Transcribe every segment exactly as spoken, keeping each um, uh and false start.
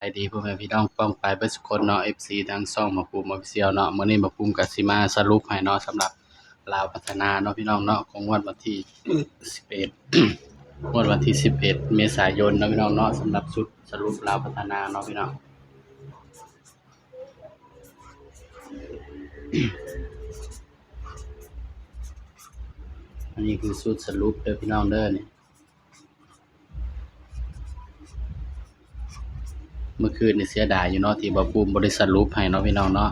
บายดีพ่อแม่พี่น้องป้องปายเบิดสุคนเนาะ เอฟซี ทางช่องบ่าวภูมิ Official เนาะ มื้อนี้บ่าวภูมิก็สิมาสรุปให้เนาะ สำหรับลาวพัฒนาเนาะพี่น้องเนาะ ของงวดวันที่ สิบเอ็ด งวดวันที่ สิบเอ็ด เมษายนเนาะพี่น้องเนาะ สำหรับชุดสรุปลาวพัฒนาเนาะพี่น้อง อันนี้คือชุดสรุปเด้อพี่น้องเด้อนี่ เมื่อคืนนี่เสียดายอยู่เนาะ ที่บ่าวภูมิบ่ได้สรุปให้เนาะพี่น้องเนาะ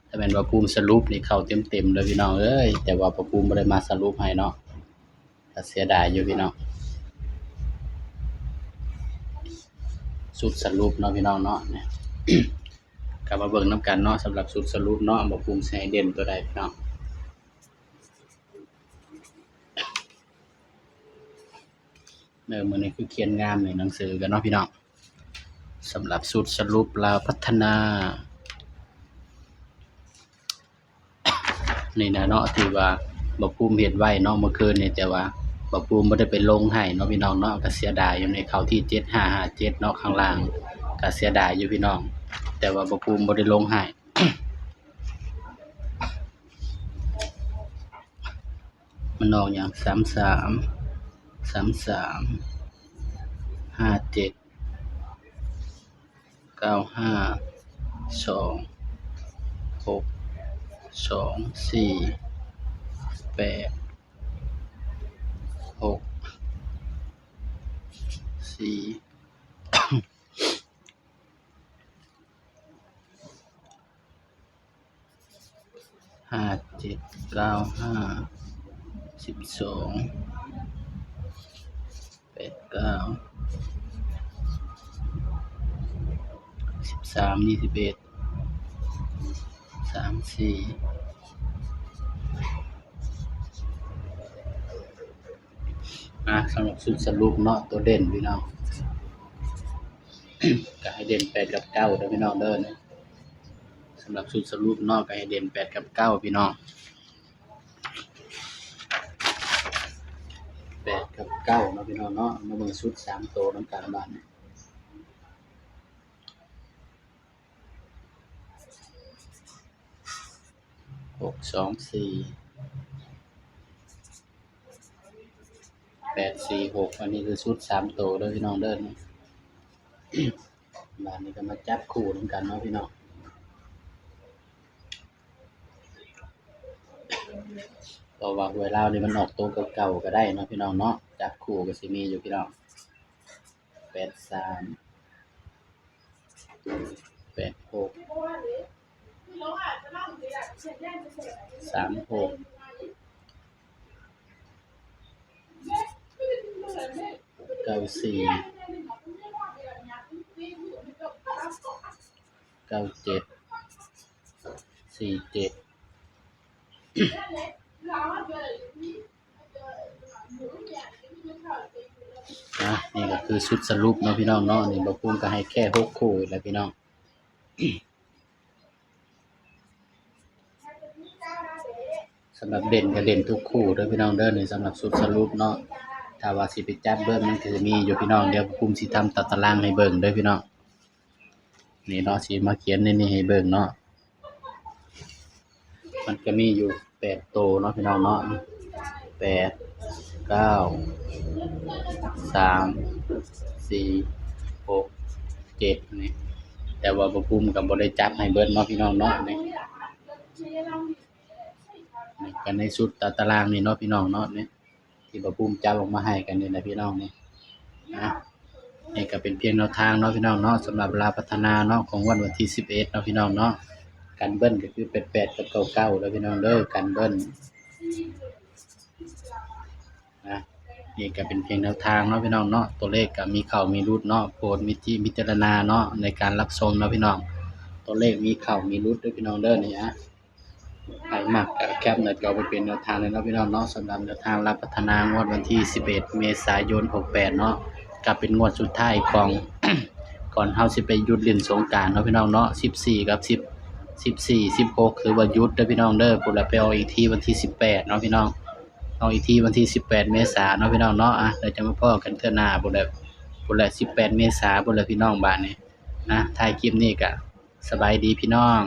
ถ้าแม่นบ่าวภูมิสรุปนี่เข้าเต็มๆเลยพี่น้องเอ้ย แต่ว่าบ่าวภูมิบ่ได้มาสรุปให้เนาะ ก็เสียดายอยู่พี่น้อง ชุดสรุปเนาะพี่น้องเนาะ เนี่ย ก็มาเบิ่งนำกันเนาะ สำหรับชุดสรุปเนาะ บ่าวภูมิสิให้เด่นตัวใดพี่น้อง เออ มื้อนี้คือเขียนงามในหนังสือกันเนาะพี่น้อง สำหรับชุดสรุปลาวพัฒนา นี่นะเนาะ ที่ว่าบ่าวภูมิเฮ็ดไว้เนาะ เมื่อคืนนี่ แต่ว่าบ่าวภูมิบ่ได้ไปลงให้เนาะพี่น้องเนาะ ก็เสียดายอยู่ ในเข้าที่ เจ็ดห้าห้าเจ็ด เนาะ ข้างล่าง ก็เสียดายอยู่พี่น้อง แต่ว่าบ่าวภูมิบ่ได้ลงให้ มันออกหยัง สามสาม สามสาม ห้าเจ็ด เก้าห้า สองหก สองสี่ แปดหก สี่ ห้าเจ็ด เก้าห้า สิบสอง แปดเก้า สิบสาม ยี่สิบเอ็ด สามสี่ อ่ะ สำหรับชุดสรุปเนาะ ตัวเด่นพี่น้อง ก็ให้เด่นแปดกับเก้าเด้อพี่น้องเด้อนะ สำหรับชุดสรุปเนาะ ก็ให้เด่นแปดกับเก้าพี่น้อง แปดกับเก้าเนาะพี่น้องเนาะ มาเบิ่งชุดสามตัวนำกันบาดนี้ หกสองสี่ แปดสี่หก อันนี้คือชุดสามตัวเด้อพี่น้องเด้อ บาดนี้ก็มาจับคู่นำกันเนาะพี่น้อง เพราะว่าหวยลาวนี่มันออกตัวเก่าๆก็ได้เนาะพี่น้องเนาะ จับคู่ก็สิมีอยู่พี่น้อง แปดสาม แปดหก สามหก เก้าสี่ เก้าเจ็ด สี่เจ็ด อ่ะ นี่ก็คือชุดสรุปเนาะพี่น้องเนาะ นี่บ่าวภูมิก็ให้แค่หกคู่แหละพี่น้อง สำหรับเด่นก็เด่นทุกคู่เด้อพี่น้องเด้อ นี่สำหรับชุดสรุปเนาะ ถ้าว่าสิไปจับเบิ่งมันก็สิมีอยู่พี่น้อง เดี๋ยวบ่าวภูมิสิทำตารางให้เบิ่งเด้อพี่น้อง นี่เนาะ สิมาเขียนในนี้ให้เบิ่งเนาะ มันก็มีอยู่แปดตัวเนาะพี่น้องเนาะ แปด เก้า สาม สี่ หก เจ็ด นี่ แต่ว่าบ่าวภูมิก็บ่ได้จับให้เบิ่งเนาะพี่น้องเนาะ นี่ นี่ก็ในชุดตารางนี่เนาะพี่น้องเนาะ นี่ ที่บ่าวภูมิจับออกมาให้กันนี่แหละพี่น้องนี่ อ่ะ นี่ก็เป็นเพียงแนวทางเนาะพี่น้องเนาะ สำหรับลาวพัฒนาเนาะ ของงวดวันที่ สิบเอ็ด เนาะพี่น้องเนาะ กันเบิ้ลก็คือ แปดแปด กับ เก้าเก้า แล้วพี่น้องเด้อ กันเบิ้ล นะ นี่ก็เป็นเพียงแนวทางเนาะพี่น้องเนาะ ตัวเลขก็มีเข้ามีหลุดเนาะ โปรดมีที่พิจารณาเนาะ ในการรับชมเนาะพี่น้อง ตัวเลขมีเข้ามีหลุดเด้อพี่น้องเด้อ นี่ อ่ะ ไผมักก็แคปหน้าจอไปเป็นแนวทางเลยเนาะพี่น้องเนาะ สำหรับแนวทางลาวพัฒนางวดวันที่ สิบเอ็ด เมษายน หกแปด เนาะ ก็เป็นงวดสุดท้ายของ ก่อนเฮาสิไปหยุดเล่นสงกรานต์เนาะพี่น้องเนาะ สิบสี่ กับ สิบ สิบสี่ สิบหก ถือว่าหยุดเด้อพี่น้องเด้อ พุ้นละไปออกอีกทีวันที่ สิบแปด เนาะพี่น้อง ออกอีกทีวันที่ สิบแปด เมษาเนาะพี่น้องเนาะ อ่ะ เดี๋ยวจะมาพ้อกันเทื่อหน้าพุ้นละ พุ้นละ สิบแปด เมษาพุ้นละพี่น้อง บาดนี้ อ่ะ ท้ายคลิปนี้ก็สบายดีพี่น้อง